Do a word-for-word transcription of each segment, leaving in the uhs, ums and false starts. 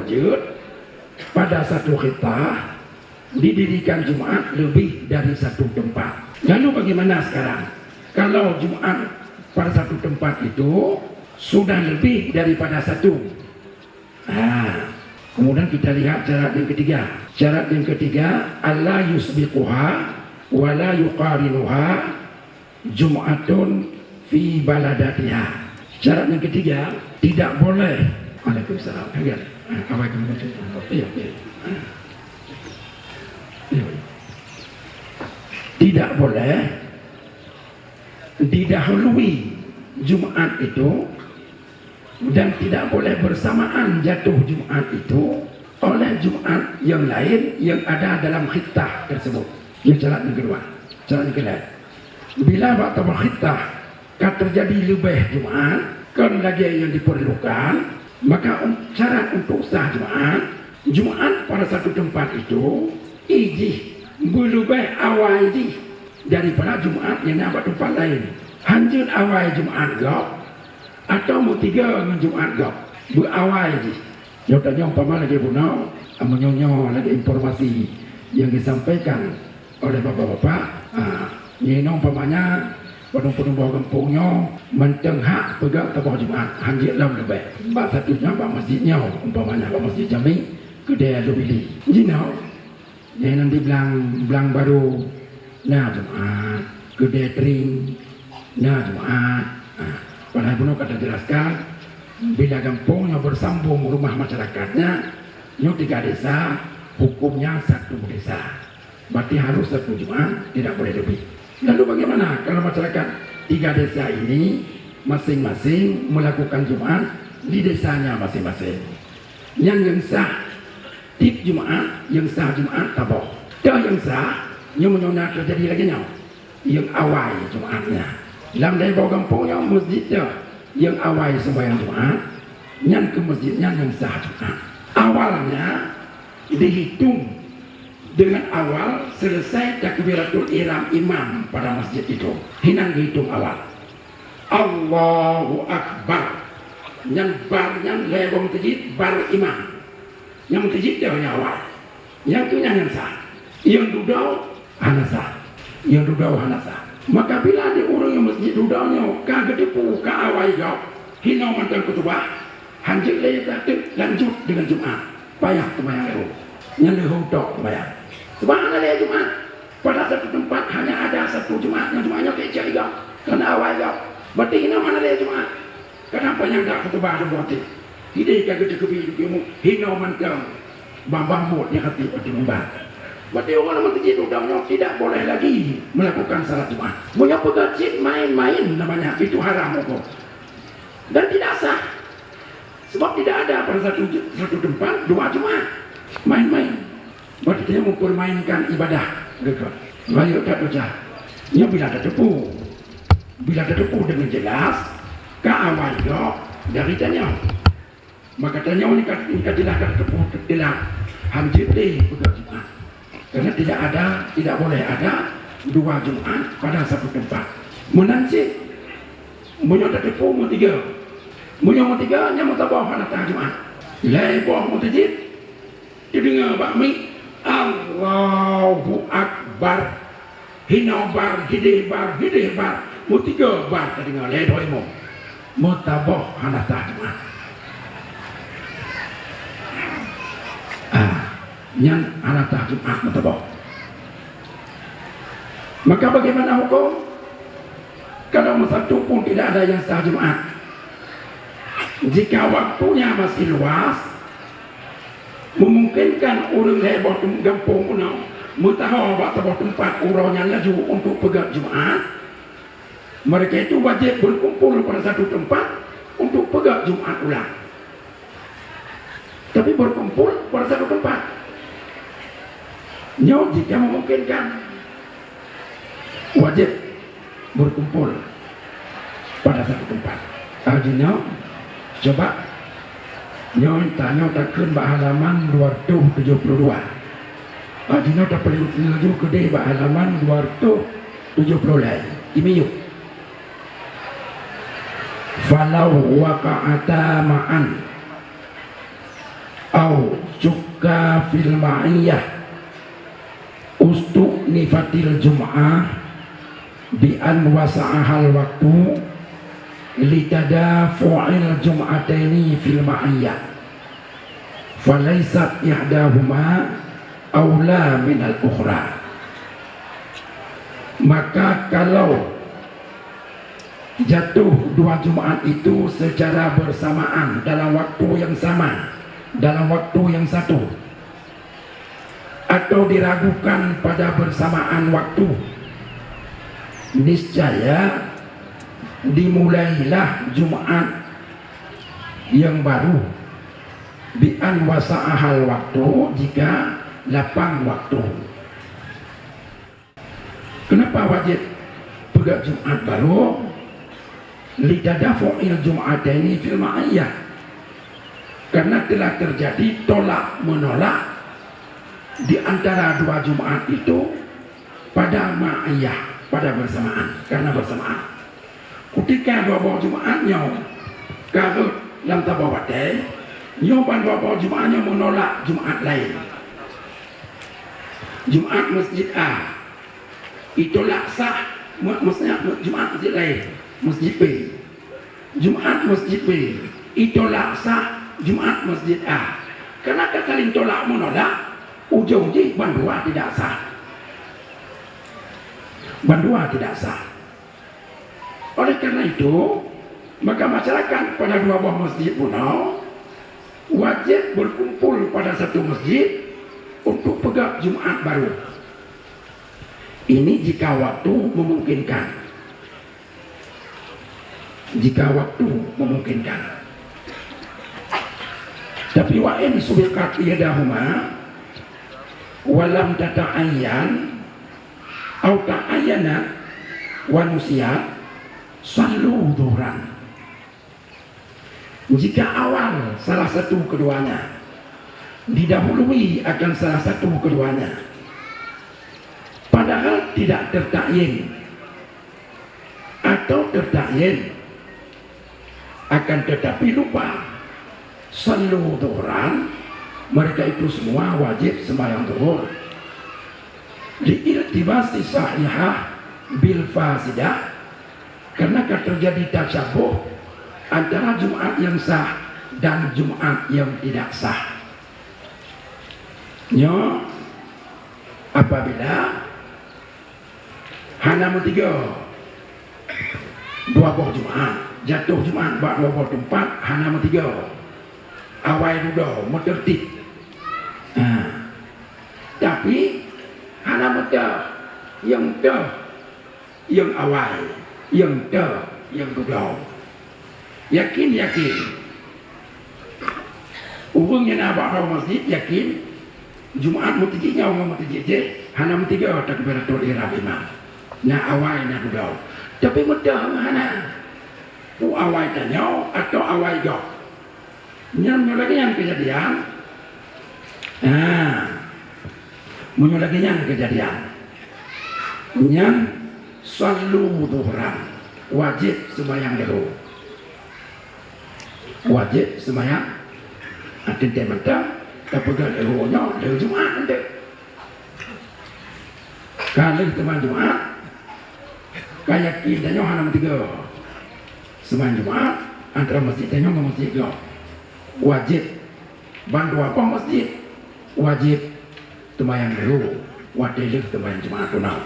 Jeuet, pada satu khittah didirikan Jumat lebih dari satu tempat. Lalu bagaimana sekarang? Kalau Jumat pada satu tempat itu sudah lebih daripada satu. Nah, kemudian kita lihat syarat yang ketiga. Syarat yang ketiga, alla yusbiquha wa la yuqarinuha Jum'atun fi baladatiha. Syarat yang ketiga, tidak boleh. Waalaikumsalam. Iya. Apa itu? Iya, iya. Iya. Tidak boleh didahului Jumat itu dan tidak boleh bersamaan jatuh Jumat itu oleh Jumat yang lain yang ada dalam khittah tersebut. Ini syarat yang kedua. Syarat yang kedua. Bila bak tabah khittah ka terjadi leubeh Jumat, kon lagée nyang diperlukan, maka un-, syarat untuk sah Jumat, Jumat pada satu tempat itu, ijih beuleubeh awai jih daripada Jumat nyang na bak tempat lain. Hanjeuet awai Jumat gob, atau meutige ngon Jumat gob, beuawai jih. Nyoe tanyoe umpama lagée bunoe, meunyoe nyoe lagée informasi nyang disampaikan oleh bapak-bapak, ah, nyoe umpamanya padum-padum boh gampông nyoe mantong hak peugah taboh Jumat, hanjeuet lom leubeh. Bak satu nyoe bak masjid nyoe, umpamanya bak masjid Jami, keudè Lubili. Jinoe, nyan di Blang, Blang Baro na Jumat, keudè Tring na Jumat. Ah, padahai bunoe ka tajelaskan, bila gampông nyoe bersambung rumah masyarakatnya, nyoe tiga desa, hukumnya satu desa. Berarti harus satu Jumat, tidak boleh lebih. Lalu bagaimana kalau masyarakat tiga desa ini masing-masing melakukan Jumat di desanya masing-masing? Nyan nyang sah tieb Jumat, nyang sah Jumat taboh. Toh nyang sah, nyoe meunyoe na teujadi lagée nyoe, nyang awai Jumatnya. Lam lhée boh gampông nyoe masjid toh nyang awai sembahyang Jumat, nyan keu masjid nyan nyang sah Jumat. Awalnya dihitung dengan awal selesai takbiratul ihram imam pada masjid itu. Hinan geuhitung awal. Allahu Akbar. Nyan bar nyan lhée boh meuteujid bar imam. Nyang meuteujid nyan awal. Nyang keu nyan nyang sah. Nyang dudoe hana sah. Nyang dudoe hana sah. Maka bila di ureuëng nyang meuteujid dudoe nyoe ka geuteupeue ka awai gob, hinoe mantong khutubah, hanjeuet lé tateuk lanjut deungon Jumat. Payah teumayang lheueh. Nyan lheueh tok teumayang. Sebab hana lé Jumat. Pada satu tempat hanya ada satu Jumat, nyang Jumat nyoe keu ijak iga, karena awai iga. Berarti inoe hana lé Jumat. Kadang panyang dak khutubah ada buat. Hideh ka geuteukeubit ilmu, hinoe mantong. Bang-bang buet nyang hati pati mimbar. Berarti orang lam meuteujid udang nyoe tidak boleh lagi melakukan salat Jumat. Meunyoe peugah cit main-main namanya, itu haram hukum. Dan tidak sah. Sebab tidak ada pada satu, satu tempat dua Jumat. Main-main. Berarti dia mempermainkan ibadah geuh. Rayeuk that desya. Nyoe bila tateupeue. Bila tateupeue deungon jelas, ka awai gob dari tanyoe. Maka tanyoe ni ka, ni ka jelas tateupeue jelas. Hanjeuet lé peugah Jumat. Karena tidak ada, tidak boleh ada dua Jumat pada satu tempat. Meunan cit, meunyoe tateupeue meutige. Meunyoe meutige, nyan meusaboh hana sah Jumat. Lhée boh meuteujid, teudeungoe bak mic, "Allahu Akbar." Hinoe bar, hideh bar, hideh bar. Meutige bar teudeungoe lé droe imum. Meusaboh hana sah Jumat. Ah, nyan hana sah Jumat meusaboh. Maka bagaimana hukum? Kalau masa tu pun tidak ada yang sah Jumat. Jika waktunya masih luas, memungkinkan ureuëng lhée boh tem-, gampông unoe meutaho bak saboh teumpat uroe nyan laju untuk peugét Jumat, mereka itu wajib berkumpul pada satu tempat untuk peugét Jumat ulang. Tapi berkumpul pada satu tempat. Nyoe jika memungkinkan, wajib berkumpul pada satu tempat. Ah, jinoe, coba, nyoe tanyoe takheun bak halaman dua ratus tujuh puluh dua. Ah, jinoe tapeuleue laju keudeh bak halaman dua ratus tujuh puluh lhée. Imiyup. Falau waqa'ata ma'an. Ka fil ma'iyah, ustu'nifatil jum'ah bi an wasa'ahal waktu litadafu'il jum'ataini fil ma'iyah, falaisat ihdahuma aula minal ukhra. Maka kalau jatuh dua Jumat itu secara bersamaan dalam waktu yang sama, dalam waktu yang satu, atau diragukan pada bersamaan waktu, niscaya dimulailah Jumat yang baru, bi an wasa'ahal waktu, jika lapang waktu. Kenapa wajib peugah Jumat baru? Litadafu'il jum'ataini fil ma'iyah. Karena telah terjadi tolak menolak di antara dua Jumat itu pada ma'iyah, pada bersamaan, karena bersamaan. Kutika dua boh Jumat nyoe ka rhot lam saboh watée, nyoe ban dua boh Jumat nyoe menolak Jumat laén. Jumat masjid A itolak sah, ma-, maksudnya Jumat masjid laén, masjid B. Jumat masjid B itolak sah Jumat masjid A. Karena ka saling tolak menolak, ujong jih bandua tidak sah. Bandua tidak sah. Oleh karena itu, maka masyarakat pada dua boh masjid bunoe wajib berkumpul pada satu masjid untuk peugah Jumat baru. Ini jika waktu memungkinkan. Jika waktu memungkinkan. Tapi wa in subiqat ihdahuma wa lam tata'ayyan au ta'ayyanat wa nusiyat, sallu dhuhran. Jika awal salah satu keduanya didahului akan salah satu keduanya, padahal tidak tertakyin atau tertakyin, akan tetapi lupa, sallu dhuhran, mereka itu semua wajib sembahyang zuhur. Liiltibasi sahihah bil fasidah, karena akan terjadi tasyabuh antara Jumat yang sah dan Jumat yang tidak sah. Nyoe apabila hana meuteugah dua boh Jumat, jatuh Jumat bak dua boh teumpat, hana meuteugah. Awai dudoe, meuteurtib. Ha. Tapi hana meuteugah, nyang teuh nyang awai, nyang teuh nyang dudoe. Yakin, yakin. Ureuëng nyang na bak droe masjid yakin, Jumat meuteujih nyoe ngon meuteujih jih hana meuteugah takbiratul ihram imam. Na awai na dudoe. Tapi meuteugah hana. Peue awai tanyoe atawa awai gob? Nyan meunyoe lagée nyan keujadian, nah, meunyoe lagée nyan keujadian, nyan sallu dhuhran, wajéb seumayang leuhô. Wajéb seumayang, arti teuh mantong tapeugah leuhô nyoe leuhô Jumat teuh. Ka lheueh teuma Jumat, ka yakin tanyoe hana meuteugah. Seumayang Jumat antara masjid tanyoe ngon masjid gob. Wajéb. Bandua boh masjid wajéb teumayang leuhô watée lheueh teumayang Jumat bunoe.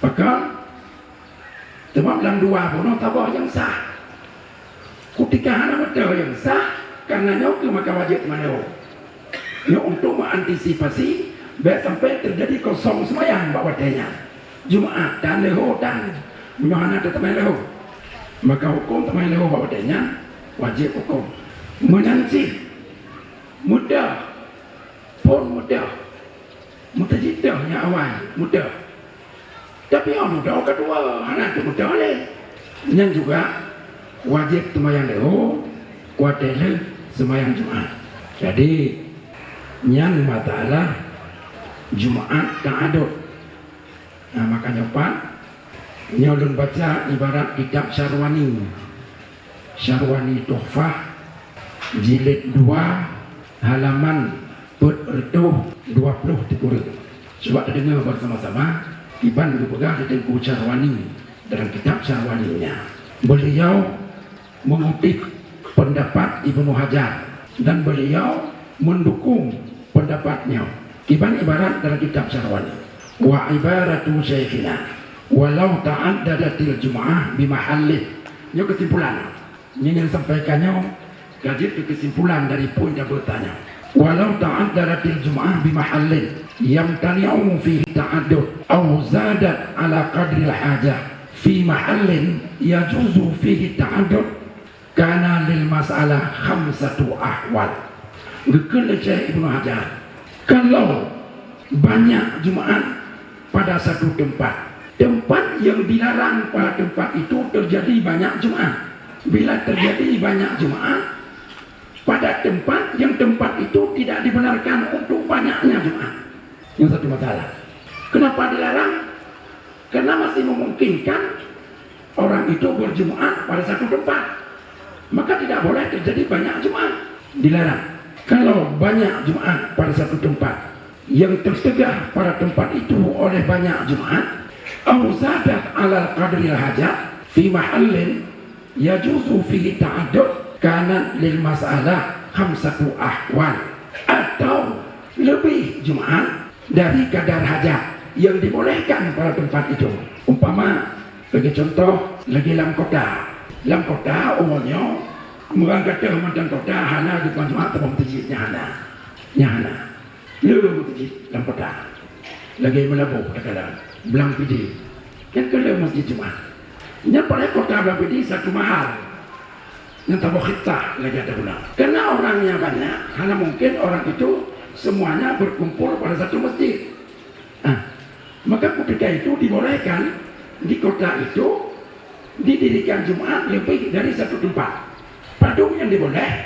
Pakon? Teuma lam dua bunoe saboh nyang sah. Kutika hana meuteugah nyang sah, kareuna nyoe keuh maka wajéb manoe. Nyoe untuk meuantisipasi bék sampai teujadi kosong seumayang bak watée nyan. Jumat tan leuhô tan, meunyoe hana teuteumayang leuhô, maka hukôm teumayang leuhô bak watée nyan wajéb hukôm. Meunan cit meuteugah, phon meuteugah, meuteujih teuh nyang awai meuteugah. Tapi óh meuteugah ka tuwoe, hana teumeuteugah lé. Nyan juga wajéb teumayang leuhô watée lheueh seumayang Jumat. Jadi, nyan masalah Jumat ta'adud. Nah, maka nyoe pat, nyoe lôn baca ibarat kitab Syarwani. Syarwani Tuhfah, jilid dua, halaman peuet reutôh dua ploh sikureueng. Cuba tadeungoe bersama-sama kiban geupeugah di Teungku Syarwani dalam kitab Syarwani nyan. Beliau mengutip pendapat Ibnu Hajar dan beliau mendukung pendapat nyoe. Kiban ibarat dalam kitab Syarwani, "Wa ibaratu syaikhina, walau ta'addadatil jum'ah bimahallin." Nyoe kesimpulan. Nyang, nyang sampaikan nyoe ka jeuet keu kesimpulan dari poin tabeuet tanyoe. "Walau ta'addadatil jum'ah bimahallin yamtani'u fihi ta'addud, au zadat ala qadril hajah fi mahallin yajuzu fihi ta'addud, kana lil mas'alah khamsatu ahwal." Geukheun lé Syekh Ibnu Hajar, kalau banyak Jumat pada satu tempat, tempat yang dilarang pada tempat itu terjadi banyak Jumat. Bila terjadi banyak Jumat pada tempat, yang tempat itu tidak dibenarkan untuk banyaknya Jumat. Yang satu masalah. Kenapa dilarang? Karena masih memungkinkan orang itu berjumaat pada satu tempat, maka tidak boleh terjadi banyak Jumat. Dilarang. Kalau banyak Jumat pada satu tempat, yang tertegah pada tempat itu oleh banyak Jumat, au zadat alal qadril hajat fi mahallin yajuzu fihi ta'addud, kanat lil mas'alah khamsatu ahwal, atau lebih Jumat dari kadar hajat yang dibolehkan pada tempat itu. Umpama, lagée contoh, lagée lam kota. Lam kota, uroe nyoe, meurang gata mantong kota hana geupeujak Jumat teuma meuseujid, nyan hana. Nyan hana. Le meuseujid lam kota. Lagée Meulaboh takalon, Blang Pidie. Nyan keuh le meuseujid Jumat. Nyan padahai kota Blang Pidie satu mahal. Nyang taboh khittah lagée ata guna. Karena orang nyang banyak, hana mungkin orang itu semuanya berkumpul pada satu masjid. Ah, maka ketika itu dibolehkan di kota itu didirikan Jumat lebih dari satu tempat. Padum nyang diboleh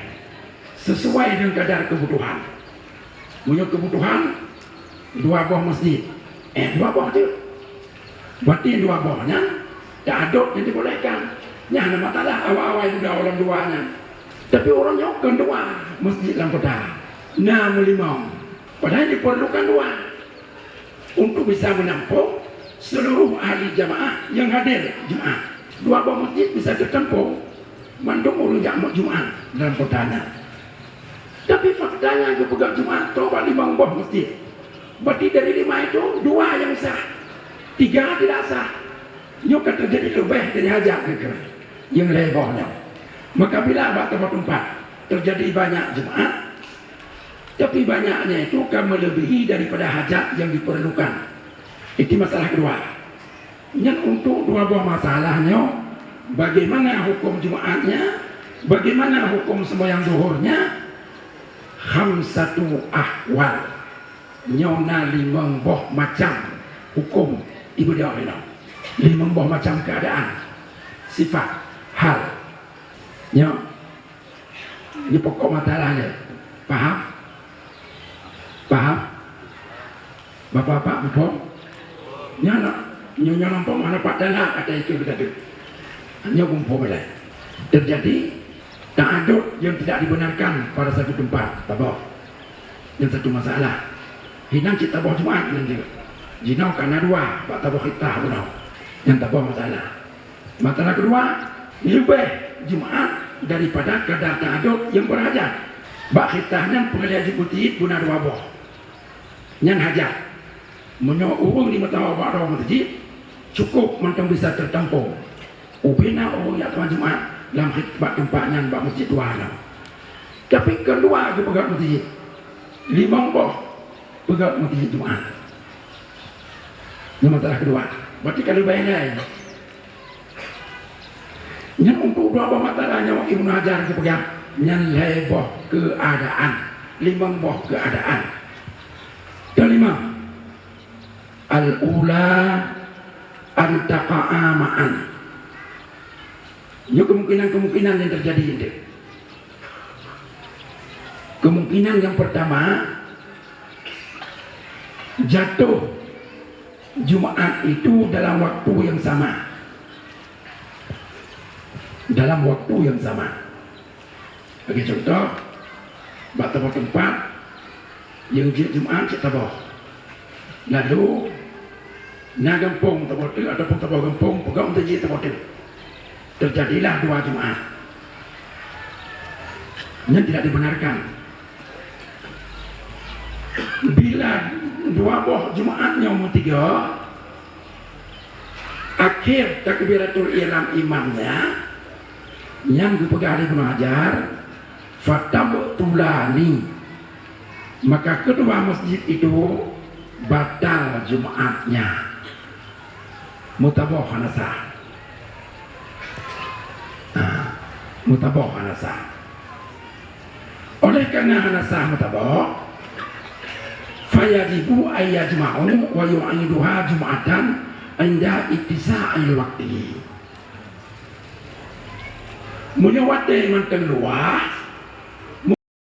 sesuai dengan kadar kebutuhan. Meunyoe kebutuhan dua boh masjid, eh, dua boh jeuet. Berarti dua boh nyan ta'addud nyang dibolehkan. Nyan hana masalah awai-awai muda ureuëng dua nyan. Tapi ureuëng nyoe kon dua masjid lam kota, na meulimong. Padahai diperlukan dua untuk bisa menampung seluruh ahli jamaah yang hadir Jumat. Dua boh masjid bisa teutampu mandum ureuëng jak Jumat dalam kota nyan. Tapi faktanya geupeugah Jumat trok bak limong boh masjid. Berarti dari lima itu, dua yang sah, tiga tidak sah. Nyoe ka terjadi leubeh dari hajat, kira-kira nyang lhée boh nyoe. Maka bila bak teumpat-teumpat terjadi banyak Jumat, tapi banyaknya itu ka melebihi daripada hajat yang diperlukan. Itu masalah kedua. Nyan untuk dua boh masalah nyoe, bagaimana hukum Jumatnya, bagaimana hukum sembahyang zuhurnya, khamsatu ahwal. Nyoe na limong boh macam hukum ibu dia inoe. Limong boh macam keadaan, sifat, hal. Nyoe, nyoe pokok masalah nyoe. Paham? Paham? Bapak-bapak, muphom? Nyoe na, nyoe, nyoe nampak mana Pak Dalha kata itu kita tu. Nyoe muphom lah. Terjadi ta'addud yang tidak dibenarkan pada satu tempat. Taboh. Yang satu masalah. Hinan cit taboh Jumat nyan jeuet. Jinoe ka na dua, bak taboh khittah uroe. Yang taboh masalah. Masalah kedua, leubeh Jumat daripada kadar ta'addud yang berhajat. Bak khittah nyan peungalian jeuet beutit beuna dua boh. Nyan hajat. Meunyoe ureuëng di meutamah bak droe meuseujid, cukup mantong bisa teutampu. Ubena ureuëng jak teuma Jumat lam khit-, bak teumpat nyan bak meuseujid dua nyoe. Tapi kon dua geupeugét meuseujid, limong boh peugét meuseujid Jumat. Nyan masalah kedua. Berarti ka leubeh nyan. Nyan untuk dua boh masalah nyoe Ibnu Hajar geupeugah, nyan lhée boh keuadaan, limong boh keuadaan. Kelima, al-ula an taqa'a ma'an. Nyoe kemungkinan-kemungkinan yang terjadi itu. Kemungkinan yang pertama, jatuh Jumat itu dalam waktu yang sama. Dalam waktu yang sama. Bagi contoh, Bak saboh teumpat, nyang jeuet Jumat cit saboh. Lalu, na gampông saboh teuk ataupun saboh gampông peugöt meuseujid saboh teuk. Teujadilah dua Jumat. Nyan tidak dibenarkan. Bila dua boh Jumat nyoe meuteugöt, akhé takbiratul ihram imamnya, nyan geupeugah lé Ibnu Hajar, "Fatabtulani." Maka kedua masjid itu batal Jumatnya. Meusaboh hana sah. Ah, meusaboh hana sah. Oleh karena hana sah meusaboh, fayajibu ayyajma'u wa yu'iduha jum'atan inda ittisa'il waqti. Meunyoe watée mantong luwah,